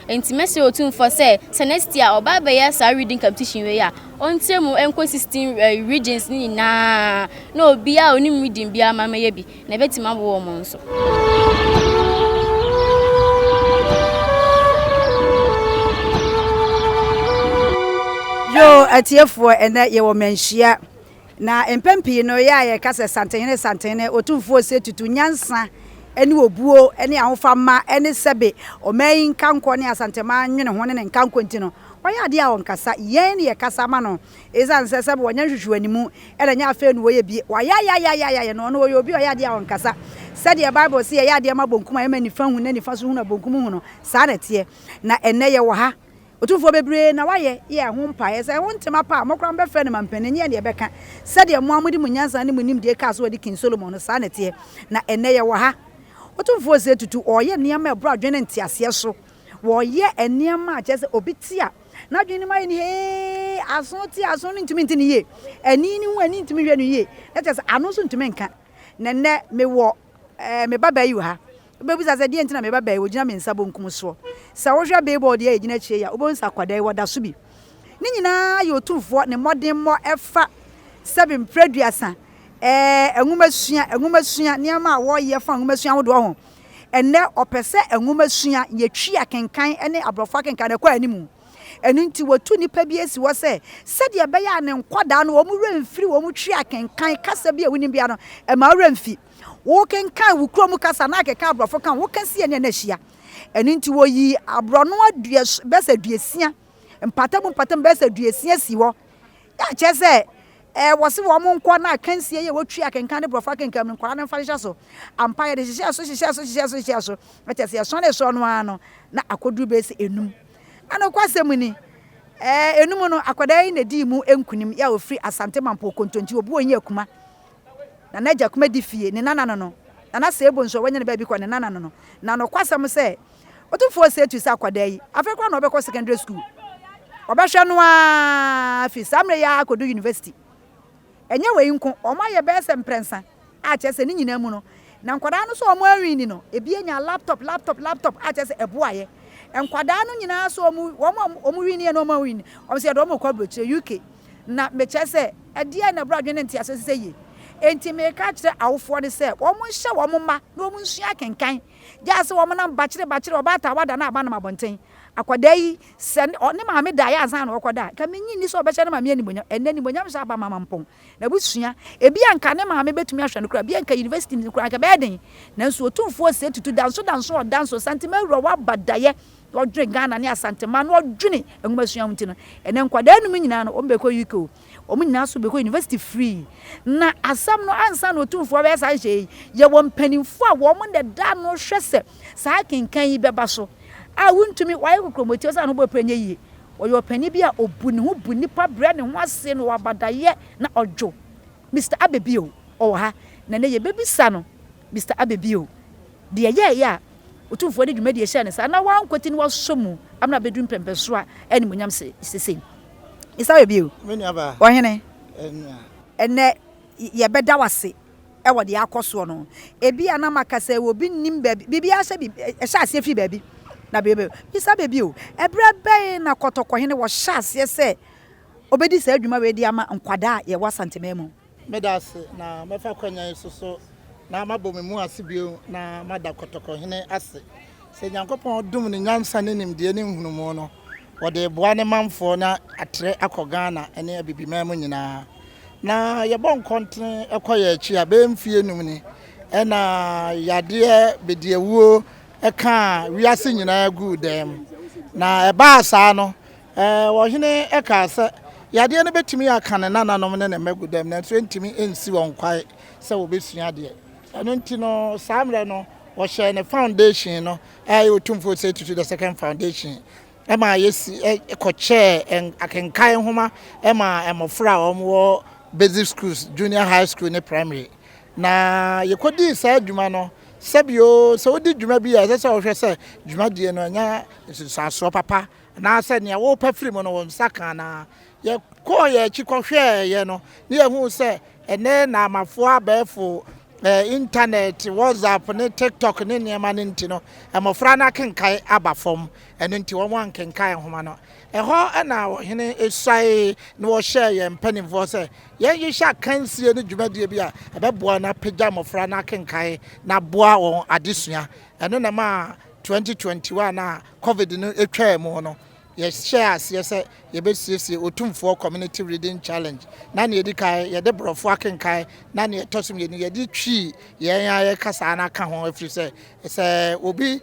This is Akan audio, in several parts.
Enti mɛsrɛ Otumfoɔ sɛ, sɛ next year ɔba abɛyɛ saa reading competition wei a, ɔntrɛ mu nkɔ 16 regions no nyinaa na obiara a onim reading biara ma mɛyɛ bi, na ɛbɛtumi aboa wɔn nso. Yoo atiefoɔ ɛnɛ yɛwɔ manhyia na mpɛn pii no yɛ a yɛka sɛ Santehene Santehene Otumfoɔ Osei Tutu nyansa ne obuo ne ahofama ne sɛbe ɔman yi nkankɔ ne Asanteman nwene ho ne ne nkankɔ nti no ɔyɛ adeɛ a ɔnkasa yɛn ne yɛkasa ma no Esiane sɛ sɛbe wɔnyɛ nhwehwɛanimu na ɛnyɛ afei na wɔyɛ bi, wɔayayayayayɛ no, ɔno ɔyɛ obi a ɔyɛ adeɛ a ɔnkasa. Sɛdeɛ Bible se yɛyɛ adeɛ ma bonkum a ɛma nifa hu na nifa nso hunu a bonkum hu no, saa na ɛteɛ. Na ɛnnɛ yɛwɔ ha. Otumfoɔ bebree na wayɛ yɛ ho mpaeɛ sɛ ɛho ntema pa a, mo koraa mobɛfrɛ no mampanin, ɛnyɛ yɛn na yɛbɛka. Sɛdeɛ mo ara mode mo nyansa ne mo nimdeɛ kaa sɛ wɔde King Solomon no, saa na ɛteɛ. Na ɛnnɛ yɛwɔ ha. Otumfoɔ Osei Tutu, ɔreyɛ nneɛma a ɛboro adwene ne nteaseɛ so. Wɔreyɛ nneɛma a kyerɛ sɛ obi te a, N'adwene no mu ayɛ no hee, aso te aso no ntumi nte no yie, ani no hu ani ntumi nhwɛ no yie, na kyerɛ sɛ ano nso ntumi nka. Na nnɛ mewɔ ɛɛ me babaa yi wɔ ha. Wobɛbisa sɛ deɛ nti na me babaa yi wɔgyina me nsa bonkum soɔ. Sɛ wohwɛ billboard yi a ɛgyina akyire yi a, wobɛhu sɛ akwadaa yi wɔda so bi. Ne nyinaa yɛ Otumfoɔ ne mmɔdemmɔ ɛfa sɛbe mprɛduasa ɛɛ nwomasua, nwomasua, nneɛma a wɔyɛ fa nwomasua ahodoɔ ho. Ɛnnɛ, ɔpɛ sɛ nwomasua, yɛ Twi akenkan ne aborɔfo akenkan no kɔ anim. Ɛno nti, watu nnipa bi asi hɔ sɛ, sɛdeɛ ɛbɛyɛ a ne nkwadaa no wɔn werɛ mfiri wɔn Twi akenkan, kasa bi a wonim biara no, mma wo werɛ mfi. Wokenkan wo kurom kasa na akenkan aborɔfo ka ho, woka si ani a na ahyia. Ɛno nti, wɔyii aborɔno bɛyɛ sɛ aduosia, mpatamu mpatamu bɛyɛ sɛ aduosia sii hɔ. A kyerɛ sɛ, ɛɛ, wɔse wɔn nkɔ na akansie yi a wɔtwi akenkan ne borɔfo akenkan mu no, nkwadaa no mfa nhyehyɛ so. Ampa, yɛde hyehyɛɛ so, hyehyɛɛ so, hyehyɛɛ so, hyehyɛɛ so. Na kyerɛ sɛ yɛsɔnee soɔ no ara no, na akɔduru bɛyɛ sɛ enum. Na nokwasɛm ni, ɛɛ, enum no, akwadaa yi na ɛdii mu nkunim, yɛ a ɔfiri Asante Mampɔn Kontonkyi, Obuo Nyi Akuma. Na n'agya Kuma di fie, ne nana no no. Nana Seibo nso, wanya ne baabi kɔ, ne nana no no. Na nokwasɛm sɛ, Otumfoɔ Osei tu sɛ akwadaa yi, afei koraa na ɔbɛkɔ secondary school. Ɔbɛhwɛ no ara fi saa mmerɛ yi ara akɔdu university. Ɛnyɛ wei nko, wɔayɛ bɛyɛ sɛ mprɛnsa a kyerɛ sɛ ne nyinaa mu no, na nkwadaa no nso a wɔanwini no, ebi anya laptop, laptop, laptop a kyerɛ sɛ ɛboaeɛ. Nkwadaa no nyinaa nso wɔn, wɔn a wɔwiniiɛ ne wɔn a wɔanwini, wɔn nso yɛde wɔn rekɔ aburokyire, UK. Na mekyerɛ sɛ, ɛdeɛn na ɛboro adwene ne nteaseɛ so sɛ yie? Enti mereka akyerɛ awofoɔ no sɛ wɔnhyɛ wɔn mma na wɔnsua akenkan. Gyaa sɛ wɔn nam bakyere bakyere ɔbaatan wada na aba nom abɔnten. Akwadaa yi, sɛ ne maame daeɛ ansa na ɔkɔda a, nka mennye nni sɛ ɔbɛhyɛ ne maame animuonyam. Ɛnnɛ animuonyam hyɛ aba ma mampɔn. N'abusua, ebia nka ne maame bɛtumi ahwɛ no koraa, ebia nka university no koraa nka ɛbɛyɛ den. Nanso Otumfoɔ Osei Tutu danso danso ɔdanso, Santima awura waba daeɛ na ɔdwene Ghana ne Asanteman na ɔdwene nwomasua ho nti no, ɛnnɛ nkwadaa num nyinaa no wɔbɛkɔ UK o, Wɔn nyinaa nso bɛkɔ university free. Na asɛm no, ansa na Otumfoɔ bɛyɛ saa nhyehyɛeɛ yi, yɛwɔ mpanimfoɔ a wɔn na ɛda ano hwɛ sɛ saa akenkan yi bɛba so. A wontumi, wayɛ kokromoti, ɔsɛ ano bɔ pere nyɛ yie. Ɔyɛ ɔpanin bi a ɔbu ne ho, bu nnipa, brɛ ne ho ase, na ɔwɔ abadayɛ, na ɔdwo. Mister Abebio, ɔwɔ ha. Na ɛnnɛ yɛbɛbisa no, Mister Abebio, Deɛ ɛyɛeɛ a Otumfoɔ de dwumadie hyɛɛ ne nsa na wankwati na wasɔ mu amena abɛduru mpɛnpɛnsoɔ a animuonyam sesei. Mesa wɔ bio. Me nuabaa. Ɔhene, ɛnnɛ yɛbɛda wo ase wɔ deɛ akɔ soɔ no. Ebia na maka sɛ obi nnim baabi, biribiara hyɛ biribi, ɛhyɛ aseɛ firi baabi na baabi. Mesa bɛ bio. Ɛberɛ bɛn na Kɔtɔkɔhene wɔhyɛ aseɛ sɛ ɔbɛdi saa dwuma wei de ama nkwadaa a yɛwɔ Asanteman mu? Meda ase, na mɛfa akwanya yi so so na mabɔ me mu ase bio na mada Kɔtɔkɔhene ase sɛ Nyankopɔn dom no nyansa ne nimdeɛ ne nhunumu no, ɔde reboa ne manfoɔ na atrɛ akɔ Ghana ne Abibiman mu nyinaa. Na yɛbɔ nkɔntene kɔ yɛn akyi a, bɛyɛ mfie num ni ɛna yadeɛ bediawuo kaa wiase nyinaa guu dan mu. Na ɛbaa saa no, Ɔhene kaa sɛ, Yadeɛ no bɛtumi aka ne nananom ne ne mma agu dam, nanso ɛntumi nsi wɔn kwan sɛ wɔbɛsua adeɛ. Ɛno nti no, saa mmerɛ no, wɔhyɛɛ ne foundation no, a ɛyɛ Otumfoɔ Osei Tutu the Second Foundation, ma yɛsi kɔkyɛɛ akenkan nwoma maa mmɔfra a wɔwɔ basic schools, junior high school ne primary. Na yɛkɔdii saa dwuma no, sɛbio sɛ wodi dwuma bi a, ɛsɛ sɛ wohwɛ sɛ dwumadie no anya nsunsuansoɔ papa Anaasɛ nea worepɛ firi mu no, wo nsa ka anaa? Yɛkɔɔ yɛn akyi kɔhwɛeɛ no, na yɛhuu sɛ ɛnnɛ Naamafoɔ abɛɛfo Intanɛt, WhatsApp ne TikTok ne nneɛma no nti no, mmofra no akenkan aba fam. Ɛno nti wɔankenkan nhoma no. Ɛhɔ na ɔhene suae na ɔhyɛɛ yɛn mpanimfoɔ sɛ yɛnhyehyɛ akansie ne dwumadie bi a ɛbɛboa na apagya mmofra no akenkan na aboa wɔn adesua. Ɛno na ɛmaa 2021 a Covid no twaa mu no, Yɛhyɛɛ aseɛ sɛ yɛbɛsiesie Otumfoɔ Community Reading Challenge, na nea ɛdi kan yɛde Borɔfo akenkan, na nea ɛtɔ so mmienu yɛde Twi yɛn ara yɛn kasaa no aka ho, ɛfiri sɛ sɛ obi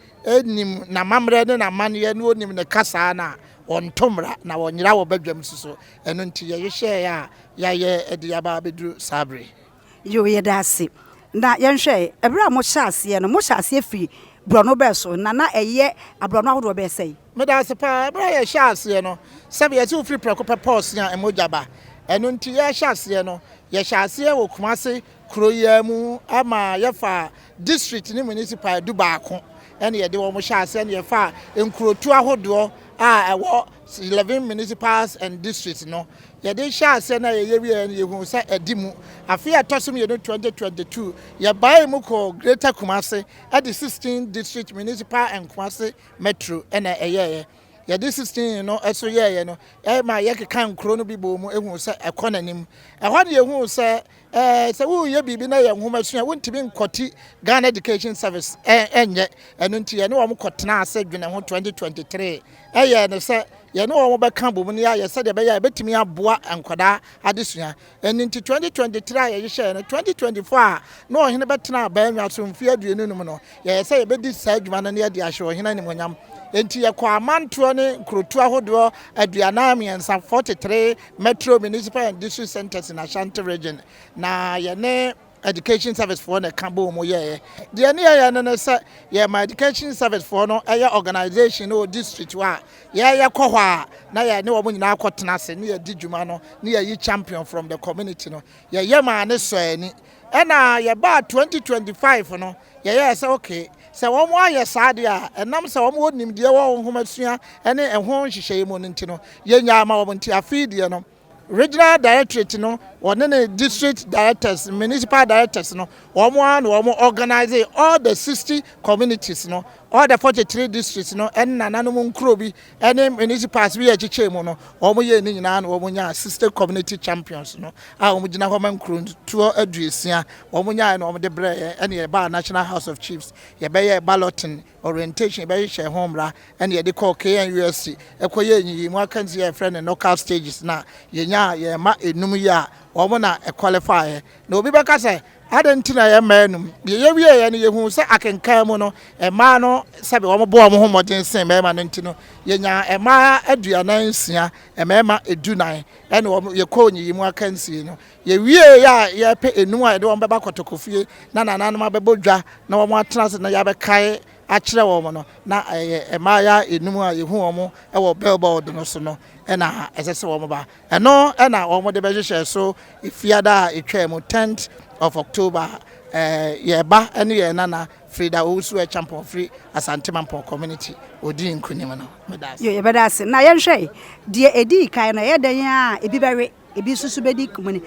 nim n'amammerɛ ne n'amanneɛ na ɔnim ne kasaa no a, ɔnto mmara na ɔnyera wɔ badwam nso so. Ɛno nti yɛhyehyɛeɛ a yɛayɛ de aba abɛduru saa berɛ yi. Yoo yɛda ase. Na yɛnhwɛ ɛ, ɛberɛ a mohyɛɛ aseɛ no, mohyɛɛ aseɛ firi borɔno bɛn so, na na ɛyɛ aborɔno ahodoɔ bɛyɛ sɛn? Meda ase paa. Ɛberɛ a yɛhyɛɛ aseɛ no, sɛbe yɛse wofiri prɛko pɛ pɔɔse a, mogya ba. Ɛno nti yɛrehyɛ aseɛ no, yɛhyɛɛ aseɛ wɔ Kumase kuro yi ara mu ma yɛfaa district ne municipal dubaako ɛna yɛde wɔn hyɛɛ aseɛ na yɛfaa nkurotu ahodoɔ a ɛwɔ 11 municipals and districts no Yɛde hyɛɛ aseɛ na yɛyɛ wieɛ no, yɛhuu sɛ ɛdi mu. Afe a ɛtɔ so mmienu, 2022, yɛbaee mu kɔɔ Greater Kumasi de 16 District Municipal and Kumasi Metro na ɛyɛeɛ. Yɛde 16 no nso yɛeɛ no, ɛma yɛkeka nkuro no bi bɔɔ mu huu sɛ ɛkɔ n'anim. Ɛhɔ na yɛhuu sɛ Ɛɛ, sɛ woreyɛ biribi na ɛyɛ nhomasua a, wontumi nkɔte Ghana Education Service nyɛ. Ɛno nti, yɛne wɔn kɔtenaa ase dwene ho 2023. Ɛyɛɛ no sɛ yɛne wɔn bɛka abom na yɛayɛ sɛdeɛ ɛbɛyɛ a yɛbɛtumi aboa nkwadaa adesua. Ɛno nti, 2023 a yɛhyehyɛeɛ no, 2024 a na ɔhene bɛtena abannwa so mfeɛ 25 no, yɛyɛ sɛ yɛbɛdi saa adwuma no na yɛde ahyɛ ɔhene animuonyam. Enti yɛkɔɔ amantoɔ ne nkurotoɔ ahodoɔ 43, 43 Metro Municipal and District Centres in Ashanti Region, na yɛne Education Service foɔ na ɛka bɔɔ mu yɛeɛ. Deɛ ne yɛyɛ no ne sɛ yɛma Education Service foɔ no ɛyɛ organisation no wɔ district hɔ a yɛyɛ kɔ hɔ a na yɛne wɔn nyinaa kɔtena ase ne yɛdi dwuma no ne yɛyi champion from the community no. Yɛyɛ maa ne sɔɔ ani. Ɛna yɛbaa 2025 no Yɛyɛɛ sɛ okay, sɛ wɔayɛ saa deɛ a, ɛnam sɛ wɔwɔ nimdeɛ wɔ nhomasua ne ɛho nhyehyɛeɛ mu no nti no, yɛnyaa ma wɔn. Nti afei deɛ no, Regional Directorate no, wɔne ne District Directors, Municipal Directors no, wɔn ara na wɔn organise all the 60 communities no, all the 43 districts no, ɛne nananom nkuro bi ne municipals bi a ɛkyekyɛɛ mu no, wɔyɛɛ ne nyinaa na wɔnyaa 60 community champions no a wɔgyina hɔ ma nkurotoɔ 60. Wɔnyaeɛ na wɔde brɛɛ yɛn, ɛna yɛbaa National House of Chiefs, yɛbɛyɛɛ balloting, orientation, yɛbɛhyehyɛɛ ho mmara, ɛna yɛde kɔɔ KNUST kɔyɛɛ nyiyimu akansie a yɛfrɛ no knockout stages na yɛnyaa yɛn mma enum yi a wɔn na ɛqualifieɛ. Na obi bɛka sɛ, Adɛn nti na yɛn mmaa num? Deɛ yɛwieeɛ no, yɛhuu sɛ akenkan mu no, mmaa no sɛbe wɔbɔ wɔn ho mmɔden sen mmarima no nti no, yɛnyaa mmaa 46, mmarima 14, ɛna wɔn yɛkɔɔ nyiyimu akansie no. Yɛwieeɛ a yɛrepɛ enum a yɛde wɔn bɛba kɔtɔkɔfie na nananom abɛbɔ dwa na wɔn atena ase na yɛabɛkae akyerɛ wɔn no, na ɛyɛ mmaayewa enum a yɛhu wɔn wɔ billboard no so no na ɛsɛ sɛ wɔba. Ɛno na wɔde bɛhyehyɛɛ so Efiada a etwaa mu, tenth of October. Yɛn ba ne yɛn nana Frida Owusu Acheampong firi Asante Mampong Community, ɔdii nkunim no. Meda ase. Yo, yɛbɛda ase. Na yɛnhwɛ deɛ ɛdii kan no, ɛyɛ dɛn a ebi bɛwe, ebi nso so bɛdi kumini.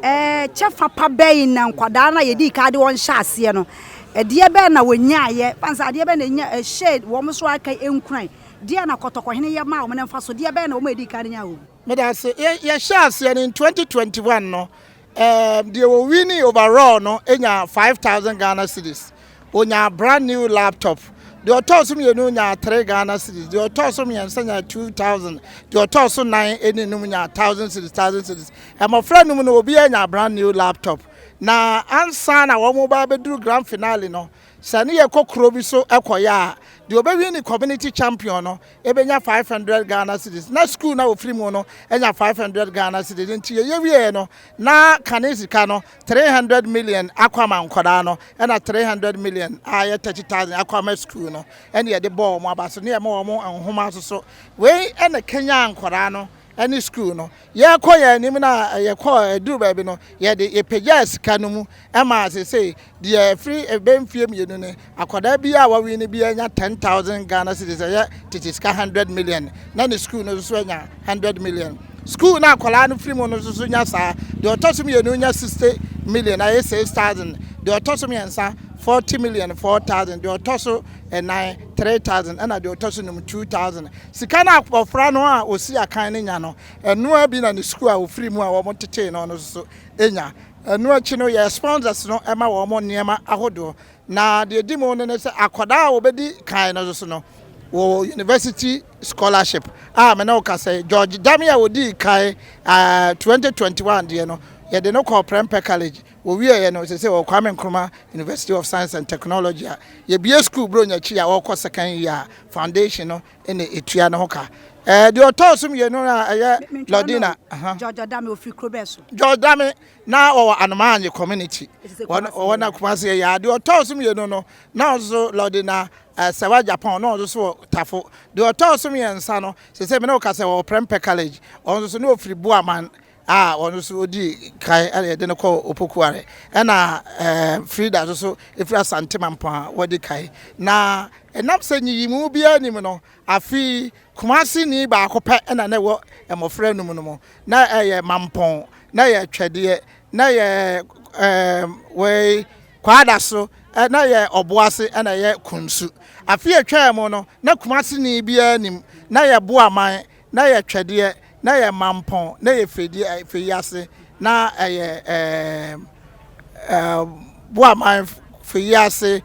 Ɛɛ, kyɛfa pa bɛn na nkwadaa no a yɛdii kan de wɔn hyɛ aseɛ no, ɛdeɛ bɛn na wɔnyaeɛ? Fa sɛ adeɛ bɛn na ɛnya ɛhyɛɛ wɔn so aka nkuran? Deɛ na Kɔtɔkɔhene yɛ maa wɔn no mfasodeɛ bɛn na wɔn a ɛdii kan no nyaa wɔ mu? Meda ase. Yɛ yɛhyɛɛ aseɛ no in 2021 no, um, deɛ wɔwini overall no nya 5000 Ghana cedis. Ɔnyaa brand new laptop. Deɛ ɔtɔɔ so mmienu nyaa 3 Ghana cedis. Deɛ ɔtɔɔ so mmiɛnsa nyaa 2000. Deɛ ɔtɔɔ so nan ne num nyaa 1000 cedis, 1000 cedis. Mmɔfra num no obiara nyaa brand new laptop. Na ansa na wɔn ba abɛduru grand finale no, Sɛ ne yɛkɔ kuro bi so kɔyɛ a, deɛ ɔbɛwini community champion no bɛnya 500 Ghana cedis, na sukuu no a ɔfiri mu no anya 500 Ghana cedis. Nti yɛyɛ wieɛ no, na kane sika no 300 million akɔ ama nkwadaa no, ɛna 300 million a ɛyɛ 30,000 akɔ ama sukuu no, ɛna yɛde bɔɔ wɔn aba so, ne yɛma wɔn nwoma nso so. Wei na ɛkanyan nkwadaa no ne sukuu no. Yɛrekɔ yɛn anim no a, yɛkɔɔ ɛduru baabi no, yɛde yɛpagyaa sika no mu maa seesei deɛ ɛfiri ɛbɛ mfie mmienu no, akwadaa biara a wawini biara nya 10,000 Ghana cedis, ɛyɛ tete sika 100 million, na ne sukuu no nso anya 100 million. Sukuu no akwadaa no firi mu no nso nya saa, deɛ ɔtɔ so mmienu nya 60 million, ɛyɛ 6,000, Deɛ ɔtɔ so mmiɛnsa, 40 million 4,000. Deɛ ɔtɔ so ɛnan, 3,000. Ɛna deɛ ɔtɔ so num, 2,000. Sika no abɔfra no a ɔsi akan no nya no, ɛnoa bi na ne sukuu a ofiri mu a wɔn tetee no no nso nya. Ɛno akyi no, yɛ sponsors no ɛma wɔn nneɛma ahodoɔ. Na deɛ di mu no ne sɛ akwadaa a wɔbɛdi kan no nso no wɔ university scholarship a mene wo kasa. George Dame a wɔdii kan 2021 deɛ no, yɛde no kɔɔ Prempeh College. Wɔwieɛ no, sɛ wɔ Kwame Nkrumah University of Science and Technology a yɛbie school buro nyakyi a wɔkɔ second year, foundation no ɛna ɛtua ne ho ka. Deɛ ɔtɔɔ so mmienu no a ɛyɛ Lordina. George Dame ofiri kuro bɛɛ so? George Dame na wɔwɔ Anomaanye community, wɔwɔ na Kumase. Yɛ adeɛ ɔtɔɔ so mmienu no na ɔnso Lordina Sɛwa Japan na ɔnso so wɔ Tafo. Deɛ ɔtɔɔ so mmiɛnsa no, sɛ mene wo ka sɛ wɔwɔ Prempeh College, ɔno nso ne ɔfiri Boaman a ɔno nso ɔdi kan ɛna yɛde no kɔ Opokuare. Ɛna Frida nso so ɛfiri Asante Mampɔn a wɔdi kan. Na ɛnam sɛ nyiyimu biara nim no, afei Kumase ni baako pɛ ɛna na ɛwɔ mmɔfra num no mu. Na ɛyɛ Mampɔn, na ɛyɛ Twɛdeɛ, na ɛyɛ wei Kwada so, na ɛyɛ Ɔboase, ɛna ɛyɛ Kunsu. Afei atwaa mu no, na Kumase ni biara nim, na ɛyɛ Boaman, na ɛyɛ Twɛdeɛ, na ɛyɛ Mampɔn, na ɛyɛ Fɛdi Fɛyiase, na ɛyɛ ɛɛ Boaman, Fɛyiase,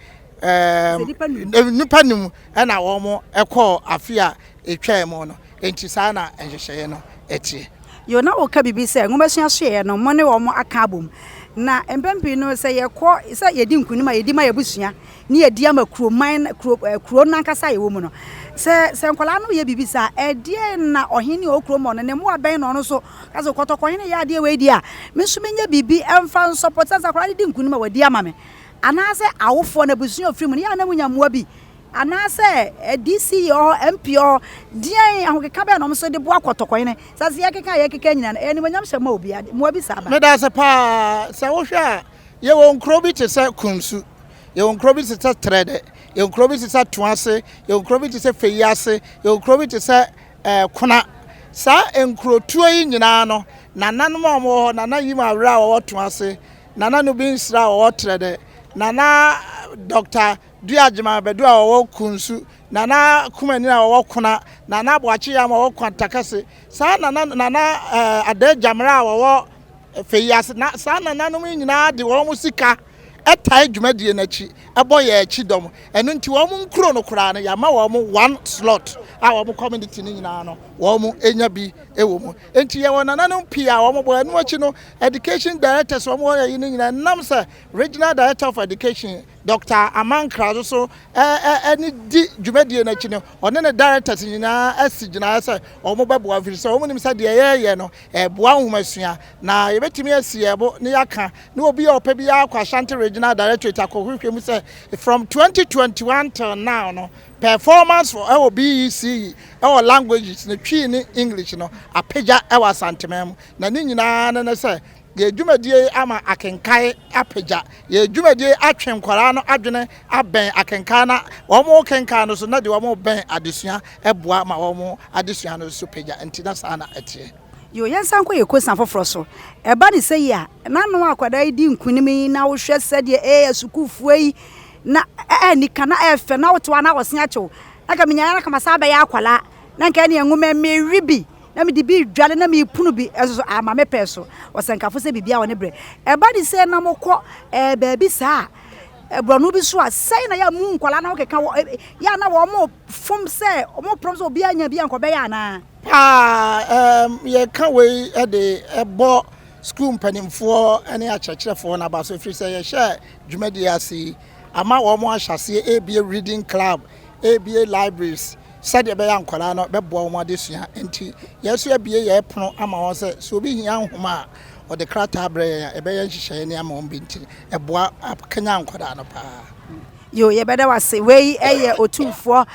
nipa num ɛna wɔn ɛkɔɔ afe a etwaa mu no. Nti saa na nhyehyɛeɛ no ɛteɛ. Yo, na woka biribi sɛ nwomasua soeɛ no, mo ne wɔn aka abom. Na mpɛn pii no, sɛ yɛkɔ sɛ yɛdi nkonim a, yɛdi ma yɛabusua ne yɛdi ama kuroman, kuro kuro no ankasa a yɛwɔ mu no. Sɛ nkwadaa no yɛ biribi saa, ɛdeɛ na ɔhene a ɔwɔ kurom hɔ no ne mmoa bɛn na ɔno nso ka sɛ Kɔtɔkɔhene yɛ adeɛ wei deɛ a, me nso menyɛ biribi ɛmfa nsɔpɔ sɛ akwadaa no di nkonim a wadi ama me, anaasɛ awofoɔ no, abusua a ofiri mu no, yɛ a na munya mmoa bi, anaasɛ DC wɔ hɔ, MP wɔ hɔ, deɛn ahokeka bɛn na ɔmo nso de boa Kɔtɔkɔhene sɛ yɛkeka nyinaa no, ɛyɛ animonyam hyɛ ma obiara, mmoa bi saa ba? Meda ase paa. Sɛ wohwɛ a, yɛwɔ nkuro bi te sɛ Kunsu, yɛwɔ nkuro bi te sɛ Trɛdɛ, yɛwɔ nkuro bi te sɛ Toase, yɛwɔ nkuro bi te sɛ Feyiase, yɛwɔ nkuro bi te sɛ Kona. Saa nkurotuo yi nyinaa no, nananom a wɔwɔ hɔ, Nana Yim Awerɛ a wɔwɔ Toase, Nana Nubi Nsira a wɔwɔ Trɛdɛ, Nana Dr Dua Agyema Bɛdu a wɔwɔ Kunsu, Nana Kumani a wɔwɔ Kona, Nana Aboakye Yam a wɔwɔ Kwantakɛse, saa Nana Adaa Gyamera a wɔwɔ Feyiase, na saa nananom yi nyinaa de wɔn sika ɛtae dwumadie n'akyi, ɛbɔ yɛn akyi dɔm. Ɛno nti wɔn nkuro no koraa no, yɛama wɔn one slot a wɔn community no nyinaa no wɔn nya bi wɔ mu. Nti yɛwɔ nananom pii a wɔn bɔ. Ɛno akyi no, education directors wɔn wɔ yɛyi no nyinaa nam sɛ Regional Director of Education Dr Amankra nso so ɛne di dwumadie n'akyi no, ɔne ne directors nyinaa asi gyinaeɛ sɛ wɔn bɛboa, firi sɛ wɔn nim sɛ deɛ yɛreyɛ no ɛboa nhomasua. Na yɛbɛtumi asi yɛn bo ne yɛaka ne obi a ɔpɛ biara akɔ Ashanti Regional Directorate akɔhwehwɛ mu sɛ from 2021 till now no, performance for ɛwɔ BECE, ɛwɔ languages no, Twi ne English no, apagya ɛwɔ Asanteman mu. Na ne nyinaa no ne sɛ yɛ dwumadie ama akenkan apagya, yɛ dwumadie atwe nkwaraa no adwene abɛn akenkan, na wɔn kenkan no so na deɛ wɔn bɛn adesua ɛboa ma wɔn adesua no so pagya. Nti na saa na ɛteɛ. Yo, yɛnsan kɔ yɛ kosa foforɔ so. Ɛba ne sɛ yi a n'ano akwadaa yi di nkunim yi, na wohwɛ sɛdeɛ ɛyɛ sukuufoɔ yi na ɛnika na ɛfɛ na wote hɔ a na wɔse akyew na ka menyaeɛ na ka masa abɛyɛ akwadaa na nka ɛne nwoma mewi bi na mede bi dwale na mepunu bi ɛso so ama me pɛ so. Ɔsɛnkafo sɛ biribia wɔ ne berɛ. Ɛba ne sɛ na mokɔ baabi saa borɔno bi so a, sɛn na yɛ mu nkwadaa na wokeka wɔ yɛ a na wɔn fom sɛ wɔn prom sɛ obiara nya bi a nkɔbɛyɛ anaa? Paa. Yɛka wei de ɛbɔ sukuu mpanimfoɔ ne akyerɛkyerɛfoɔ no aba so, ɛfiri sɛ yɛhyɛ dwumadie ase yi ama wɔn ahyɛ aseɛ ebie reading club, ebie libraries, sɛdeɛ ɛbɛyɛ nkwadaa no bɛboa wɔn adesua. Nti yɛn nso abie yɛn pono ama wɔn sɛ obi hia nhoma a, ɔde krataa brɛ yɛn a, ɛbɛyɛ nhyehyɛeɛ ne ama wɔn bi. Nti ɛboa akanya nkwadaa no paa. Yo, yɛbɛda wase. Wei ɛyɛ Otumfoɔ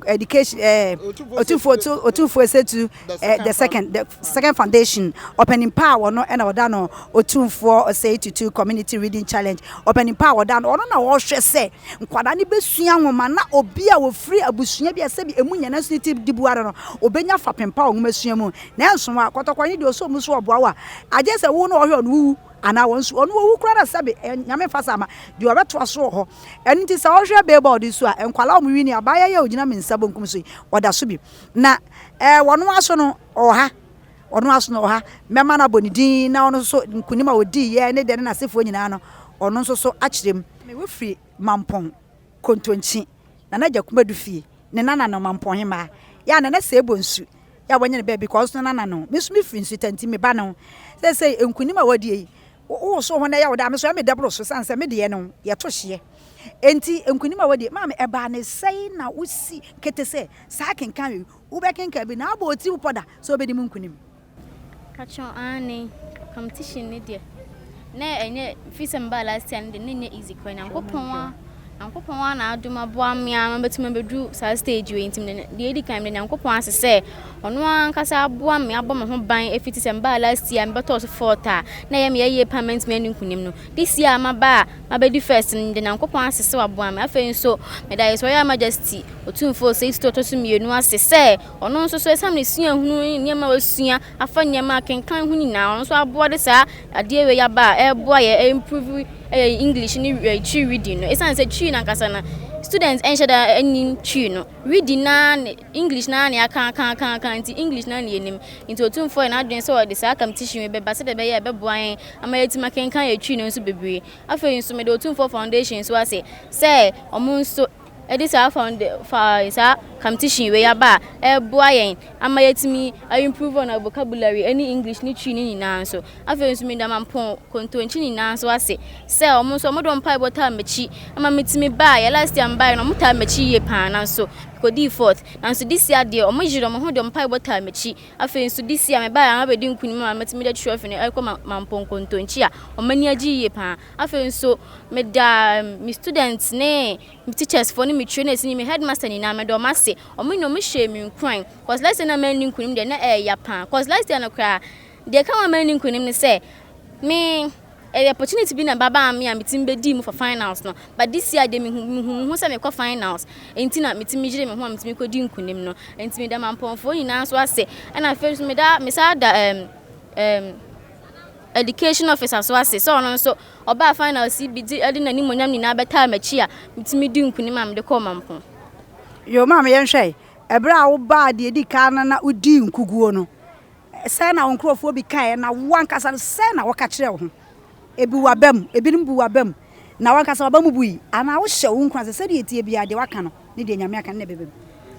education Otumfoɔ Esetu the Second Foundation ɔpanin pa a wɔno ɛna ɔda no, Otumfoɔ Osei Tutu Community Reading Challenge ɔpanin pa a wɔda no. Ɔno na ɔrehwɛ sɛ nkwadaa no bɛsua nwoma na obi a wɔfiri abusua bi a sɛbi emu nyɛ nso ne ti di buara no, obɛnya fapem pa wɔ nwoma sua mu. Nanso a Kɔtɔkɔ ne deɛ ɔsɔ mu so ɔboa wo a, agye sɛ wo no ɔhwɛ ɔno wuwu. anaa wɔn nso ɔno owu koraa na sɛbe Nyame mfa saa ma deɛ ɔbɛtoa so wɔ hɔ. Ɛno nti sɛ wohwɛ billboard yi so a, nkwadaa a wɔn wini abaayewa yi a ɔgyina me nsa bonkum so yi, ɔda so bi. Na ɛɛ wɔn ara so no ɔwɔ ha, ɔno ara so no ɔwɔ ha. Mɛma no abɔ ne din na ɔno nso nkunim a ɔdiiɛ ne deɛ ne n'asefoɔ nyinaa no, ɔno nso so akyerɛ mu. Me wofiri Mampɔn, Kontonkyi, Nana Agya Kumadu fie, ne nana no Mampɔn Hemaa, yɛ a Nana Seebo Nsu, yɛ a wanya ne baabi kɔ, ɔno nso ne nana no. Me nso mefiri Nsuta nti me ba no. Seesei nkunim a wadie yi, wowoso ho na ɛyɛ wo dɛ a, me nso ɛyɛ me dɛ boro so sane sɛ me deɛ no yɛto hyeɛ. Enti nkunim a wadie, maame ɛbaa ne sɛn na wosi kete sɛ saa kenkan wei, wobɛkenkan bi na abɔ wo tirim pɔ da sɛ wobɛdi mu nkunim? Pakyɛw aane competition no deɛ na ɛnyɛ firi sɛ mebaa last year no deɛ na ɛnyɛ easy koraa Nyankopɔn a Nyankopɔn a n'adom aboa me a mabɛtumi abɛduru saa stage wei nti deɛ ɛdi kan mede Nyankopɔn ase sɛ ɔno ankasa aboa me abɔ me ho ban ɛfiri te sɛ mebaa last year mebɛtɔɔ so fourth a na ɛyɛ me yie paa mantumi anni nkunim no this year a maba a mabɛdi first no mede Nyankopɔn ase sɛ waboa me afei nso meda His Royal Majesty Otumfoɔ Osei Tutu ɔtɔ so mmienu ase sɛ Ɔno nso so, ɛsiane ne suahunu ne nneɛma a wasua afa nneɛma akenkan ho nyinaa, ɔno nso aboa de saa adeɛ wei aba a ɛreboa yɛ ɛimprove ɛyɛ English ne Twi reading no. Ɛsiane sɛ Twi no ankasa no, students ɛnhyɛ da nnim Twi no. Reading naa ne English naa ne aka aka aka aka nti English naa ne yɛnim. Nti Otumfoɔ yɛ n'adwene sɛ ɔde saa competition wei bɛba sɛdeɛ ɛbɛyɛ a ɛbɛboa yɛn ama yɛatumi akenkan yɛn Twi no nso bebree. Afei nso meda Otumfoɔ Foundation nso ase sɛ wɔn nso de saa founda fa saa competition wei aba a ɛreboa yɛn ama yɛatumi a improve on our vocabulary ne English ne Twi ne nyinaa nso. Afei nso meda Mampong Kontonkyi nyinaa nso ase sɛ wɔn nso wɔde wɔn mpaebɔ taa m'akyi ama metumi baeɛ. Last year mebaeɛ no wɔtaa m'akyi yie paa nanso mekɔdii fourth. Nanso this year deɛ wɔyere wɔn ho de wɔn mpaebɔ taa m'akyi. Afei nso this year mebaeɛ a mabɛdi nkunim ama matumi de trophy no ɛrekɔ Mampong Kontonkyi a wɔn ani agye yie paa. Afei nso meda me students ne me teachers foɔ ne me trainers ne me headmaster nyinaa meda wɔn ase. Wɔn nyinaa wɔn hyɛɛ me nkuran cause last year na manni nkunim deɛ na ɛyɛ paa cause last year no koraa deɛ ɛka ho a manni nkunim ne sɛ me ɛyɛ opportunity bi na ɛba baa me a metumi bɛdii mu for finals no but this year deɛ mehu mehu me ho sɛ mekɔ finals nti na metumi yere me ho a metumi kɔdi nkunim no nti meda mampɔnfoɔ nyinaa nso ase ɛna afei nso meda mesan da ɛɛm ɛɛm Education officer so ase sɛ ɔno nso ɔbaa finals yi bi de ɛde n'animuonyam nyinaa bɛtaa m'akyi a metumi dii nkunim a mede kɔɔ Mampong. Yoo maame yɛnhwɛ, ɛberɛ a wobaa deɛ ɛdi kan no na wodii nkuguo no, sɛn na wo nkurɔfoɔ bi kaeɛ na wo ankasa no sɛn na woka kyerɛɛ wo ho? Ebi w'aba mu, ebinom bu w'aba mu, na w'ankasa w'aba mu bui anaa wohyɛ wo nkuran sɛ sɛdeɛ ɛteɛ biara deɛ woaka no ne deɛ Nyame aka no na ɛbɛba mu?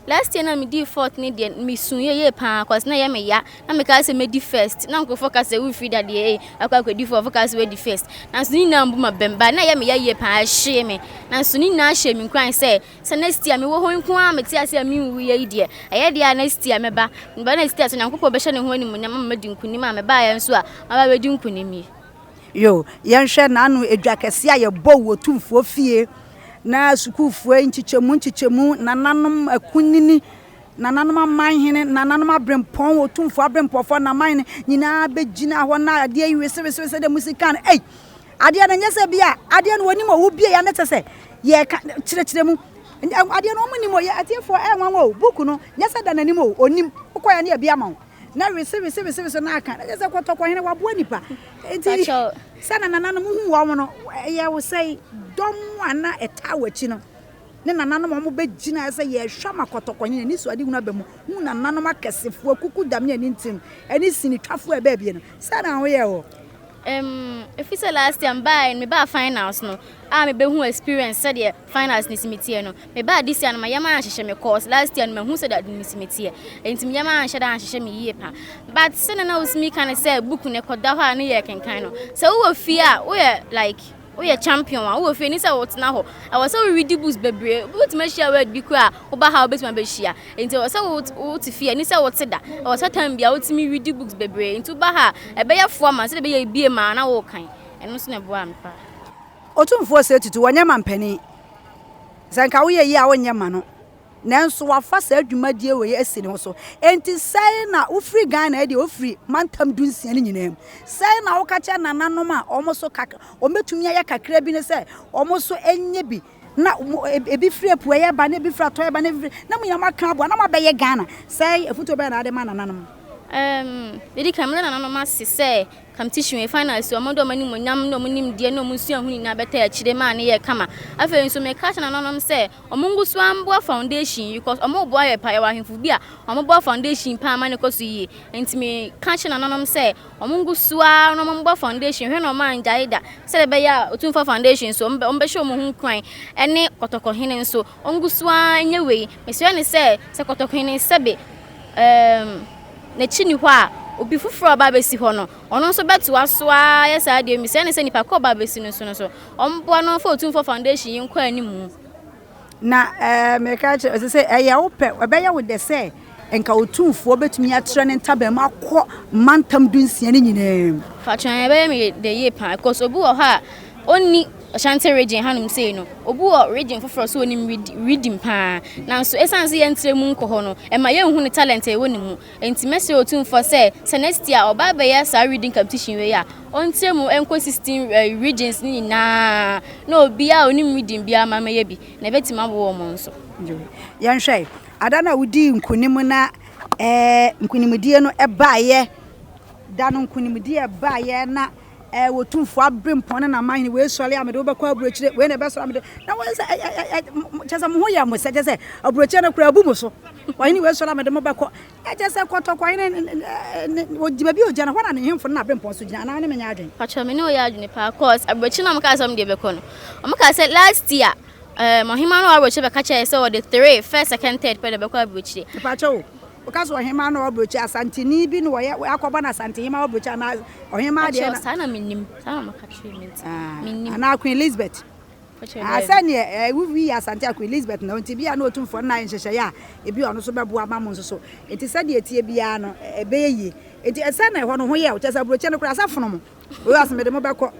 Last year na me dii fourth ne deɛ me su yɛ yie paa cause na ɛyɛ me ya na me kaa sɛ mɛdi first na nkurɔfoɔ ka sɛ wofiri dadeɛ ei akɔ akɔdi fourth kaa sɛ wadi first nanso ne nyinaa mbu ma bɛm ba na ɛyɛ me ya yie paa ɛhyee me nanso ne nyinaa hyɛ me nkuran sɛ sɛ next year mewɔ hɔ nko ara mete ase a menwu yɛ yi deɛ ɛyɛ deɛ a next year mɛba meba next year sɛ Nyankopɔn bɛhyɛ ne ho animuonyam ama madi nkunim a mebaeɛ nso a maba bɛdi nkunim yi. Yo, yɛnhwɛ n'ano edwa kɛseɛ a yɛbɔ wɔ Otumfoɔ fie, na sukuufoɔ yi nkyekyɛmu nkyekyɛmu, nananom akunini, nananom amanhene, nananom aberempɔn, Otumfoɔ aberempɔfoɔ, namanhene nyinaa bɛgyina hɔ na adeɛ yi wesewesewese sɛdeɛ musi ka no. Ei! Adeɛ no nyɛ sɛ bi a adeɛ no wɔnim o, wobie ya ne kyɛ sɛ yɛka kyerɛkyerɛ mu. Adeɛ no wɔn nim o, yɛ atiefoɔ ɛyɛ nwanwa o, buku no nyɛ sɛ da n'anim o, onim, wokɔ ya ne yɛ bi ama wo. Na wese wese wese wese na aka na kyerɛ sɛ kɔtɔkɔhene waboa nipa nti sɛ na nananom hu wɔn no ɛyɛ wo sɛ dɔm a na ɛtaa w'akyi no ne nananom a wɔbɛgyina sɛ yɛhwɛ ma kɔtɔkɔhene ani so ade hunu aba mu hu nananom akɛsefoɔ kuku dam ne ani ntim ɛne sinitwafoɔ a ɛbaa bie no sɛ na woyɛ wɔ Ɛfiri sɛ last year mebaa mebaa finals no a mebɛhu experience sɛdeɛ finals no si meteɛ no mebaa this year no mayam anhyehyɛ me course last year no mahu sɛdeɛ ade no si meteɛ nti meyam anhyɛ da anhyehyɛ me yie pa but sɛdeɛ na wosimi ka ne sɛ book no ɛkɔda hɔ a ne yɛ kenkan no sɛ wowɔ fie a woyɛ like woyɛ champion a wowɔ fie ni sɛ wotena hɔ ɛwɔ sɛ wo read books bebree wobɛtumi ahyia word bi koraa a woba ha wobɛtumi abɛhyia nti ɛwɔ sɛ wote fie ni sɛ wote da ɛwɔ sɛ time bia wotumi read books bebree nti woba ha a ɛbɛyɛ foa ma sɛdeɛ ɛbɛyɛ ebie ma na wokan ɛno nso na ɛboa me paa. Otumfoɔ Osei Tutu, wɔnyɛ mampanin. Sɛ nka woyɛ yie a wonyɛ mma no. Nanso wafa saa dwumadie wei asi ne ho so. Enti sɛn na wofiri Ghana yi deɛ wofiri mantam dunsia no nyinaa mu. Sɛn na woka kyerɛ nananom a wɔn nso kak wɔbɛtumi ayɛ kakra bi ne sɛ wɔn nso nyɛ bi na ebi firi apueeɛ ba na ebi firi atɔeɛ ba na ebi firi na mo nyinaa moaka aboa na moabɛyɛ Ghana. Sɛn afutuo bɛn na wode ma nananom? Erm, Dedi kan, meda nananom ase sɛ competition wei finals yi, wɔde wɔn animuonyam ne wɔn nimdeɛ ne wɔn suahu nyinaa bɛtaa akyire maa no yɛɛ kama. Afei nso, meka akyerɛ nananom sɛ wɔngu so ara mmoa foundation yi because wɔreboa yɛ paa. Yɛwɔ ahemfo bi a wɔboa foundation paa ma no kɔ so yie. Nti meka kyerɛ nananom sɛ wɔngu so ara na wɔmmoa foundation, hwɛ na wɔangyae da sɛdeɛ ɛbɛyɛ a Otumfoɔ Foundation nso wɔbɛhyɛ wɔn ho nkuran ne Kɔtɔkɔhene nso wɔngu so ara nyɛ wei. Mesrɛ no sɛ, sɛ Kɔtɔkɔhene sɛbe Erm, n'akyi nni hɔ a, obi foforɔ a ɔba abɛsi hɔ no, ɔno nso bɛtoa so ara ayɛ saa adeɛ. Mesrɛ no sɛ nipa korɔ a ɔba abɛsi no so no nso, ɔmmoa no mfa Otumfoɔ Foundation yi nkɔ animu. Na eh, meka kyerɛ sɛ sɛ ɛyɛ wo pɛ, ɛbɛyɛ wo dɛ sɛ nka Otumfoɔ bɛtumi atrɛ ne ntaban mu akɔ mantam dunsia no nyinaa mu. Fatwɛn, ɛbɛyɛ me dɛ yie paa, cause obi wɔ hɔ a, ɔnni Ashanti region hanom sei no, obi wɔ region foforɔ so onim reading paa. Nanso ɛsiane sɛ yɛntrɛ mu nkɔ hɔ no, ɛma yɛnhu ne talent a ɛwɔ ne mu. Enti mɛsrɛ Otumfoɔ sɛ, sɛ next year ɔba abɛyɛ saa reading competition wei a, ɔntrɛ mu nkɔ 16 regions no nyinaa na obiara a onim reading biara mma mmɛyɛ bi, na ɛbɛtumi aboa wɔn nso. Yɛnhwɛ, ada no a wodii nkonim na ɛɛ nkonimdie no baeɛ, da no nkonimdie baeɛ na Ɛɛ Otumfoɔ aberempɔn ne n'amanhene, wei sɔre a mede wo bɛkɔ aburokyire, wei na ɛbɛsɔre a mede na wɔn sɛ ɛ ɛ ɛ kyɛ sɛ mo ho yɛ mo sɛ kyɛ sɛ aburokyire no koraa abu mo so. Ɔhene wei sɔre a mede mo bɛkɔ. Ɛkyɛ sɛ kɔtɔkɔ hene ne ɔgye baabi a ɔgyina no hɔ na ne hemfo ne n'aberempɔn so gyina anaa ne menyɛ adwene. Pakyɛ me ne wo yɛ adwene paa cause aburokyire na wɔn kaa sɛ wɔn de bɛkɔ no wɔn kaa sɛ last year ɛɛm ɔhemaa no wɔ aburokyire bɛka kyerɛ yɛ sɛ wɔde three first second third pɛ na ɛbɛkɔ aburokyire. Pakyɛ o Woka sɛ ɔhemaa na ɔwɔ aburokyi, Asanteni bi na wɔyɛ akɔbɔ no Asantehemaa wɔ aburokyi anaa ɔhemaa deɛ na. Saa na menim, saa na wɔka kyerɛɛ me nti menim. Anaa Queen Elizabeth. Ah, sɛdeɛ wowi yɛ Asante a Queen Elizabeth na nti bi a na Otumfoɔ no na ayɛ nhyehyɛeɛ a ebi ɔno nso bɛboa ama mo nso so. Nti sɛdeɛ ɛteɛ biara no ɛbɛyɛ yie. Nti ɛsɛ na ɛhɔ no ho yɛ wo kyɛ sɛ aburokyi no koraa sɛ fono mo. Wei ase mede mo bɛkɔ.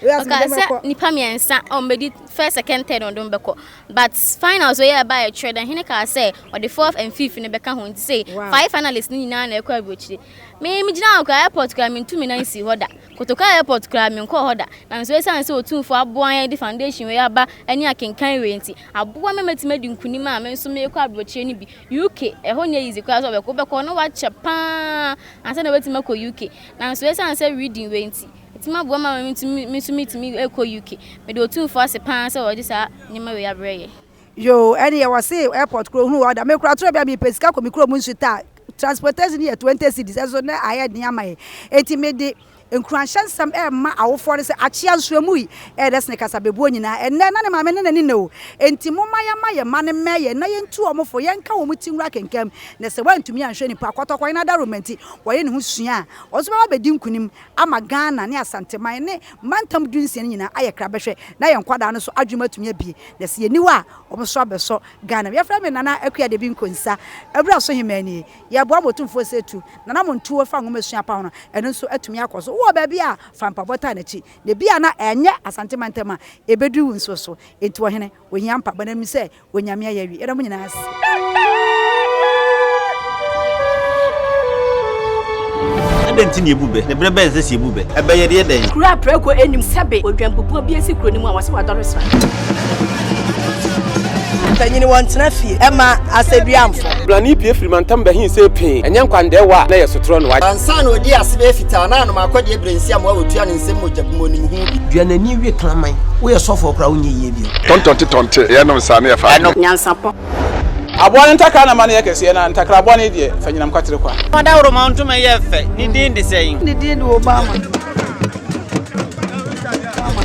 Ɔkaa sɛ nnipa mmiɛnsa a wɔbɛdi first, second, third na ɔde wɔn bɛkɔ. But finals wei a ɛbaeɛ kyerɛ dɛ hene kaa sɛ ɔde fourth and fifth no bɛka ho nti sei five finalists no nyinaa na ɛkɔ aburokyire. Me megyina hɔ koraa airport koraa mentu me nan nsii hɔ da. Kotoka airport koraa menkɔɔ hɔ da. Nanso ɛsiane sɛ Otumfoɔ aboa yɛn de foundation wei aba ne akenkan wei nti, aboa me matumi adi nkunim a me nso merekɔ aburokyire no bi. UK, ɛhɔ nyɛ easy koraa sɛ wobɛkɔ. Wobɛkɔ na woakyɛ paa ansa na woatumi akɔ UK. Nanso ɛsiane sɛ reading wei nti, Ɛtumi aboa ma me nso metumi kɔ UK. Meda Otumfoɔ ase paa sɛ ɔde saa nneɛma wei abrɛ yɛn. Yoo ɛneɛ wɔse airport koro hunu order me kora toro bia mepɛ sika kɔ me kurom nsu ta transportation yɛ 20 cedis ɛso nɛ ayɛ den ama yɛ enti mede nkuranhyɛ nsɛm ɛma awofoɔ no sɛ akyea nsuamu yi ɛyɛ dɛ sene kasabebuo nyinaa ɛnɛ na ne maame ne n'ani nna o enti momma yɛma yɛ mma no mmɛ yɛn na yɛntu wɔn fo yɛnka wɔn ti nwura kenkam na sɛ wɔantumi anhwɛ nipa kɔtɔkɔhene adaworoma nti wɔyɛ ne ho sua a wɔn nso bɛba abɛdi nkunim ama Ghana ne Asanteman ne mantam dunsia no nyinaa ayɛ krabɛhwɛ na yɛn nkwadaa no nso adwene mu atumi abue na sɛ yɛnni hɔ a wɔn nso abɛsɔ Ghana mu. Yɛfrɛ me Nana Akua Debi Nkonsa, Abura so Hemaa nie. Yɛboa ma Otumfoɔ Osei Tu, Nana Montuo fa nwomasua pa ho no, ɛno nso atumi akɔ so. Wowɔ baabi a, fa mpaebɔ taa n'akyi na ebia na ɛnyɛ Asante mantam a ɛbɛduru wo nsuo so. Enti ɔhene, ohia mpaebɔ na nim sɛ Onyame ayɛ awie. Yɛda mo nyinaa ase. Adɛn nti na yɛbu bɛ? Na berɛ bɛn na ɛsɛ sɛ yɛbu bɛ? Ɛbɛ yɛde yɛ dɛn? Kuro a prako nnim sɛbe odwanpupuo bi asi kuro no mu a wɔse wadɔre sra. Mpanyin wɔntena fie ɛma asɛduamfo. Blani pue firi mantam bɛhe see pee, ɛnyɛ nkwandɛɛwa a na ɛyɛ sotorɔ no wagye. Ansa na odii ase bɛyɛ fitaa na anom akɔdeɛ berɛ nsi amoa wɔtua ne nsam mogya bu mu onim ho bi. Dua n'ani we kraman. Woyɛ sɔfoɔ koraa wonyɛ yie bio. Tɔntɔnte tɔnte, yɛnom saa ne yɛfa adeɛ. Nyansapɔ. Aboa no ntakra na ma no yɛ kɛseɛ, na ntakra bɔne deɛ, fa nyinam kwatere kwa. Ɔdawuroma ntoma yɛ fɛ, ne din de sɛn? Ne din de Obama.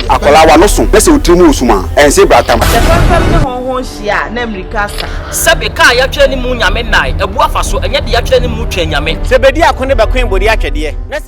Akwadaa w'ano so na sɛ wo tiri mu wɔ sum a, ɛnse bratam. Sɛ fɛmfɛm ne hɔnhɔn hyia a, na mmirika asa. Sɛbe kaa yɛatwerɛ ne mu nyame nnae, abu afa so, ɛnyɛ de yɛatwerɛ ne mu twɛn nyame. Sɛ bedi ako ne bɛkoe bode atwɛdeɛ, na sɛ.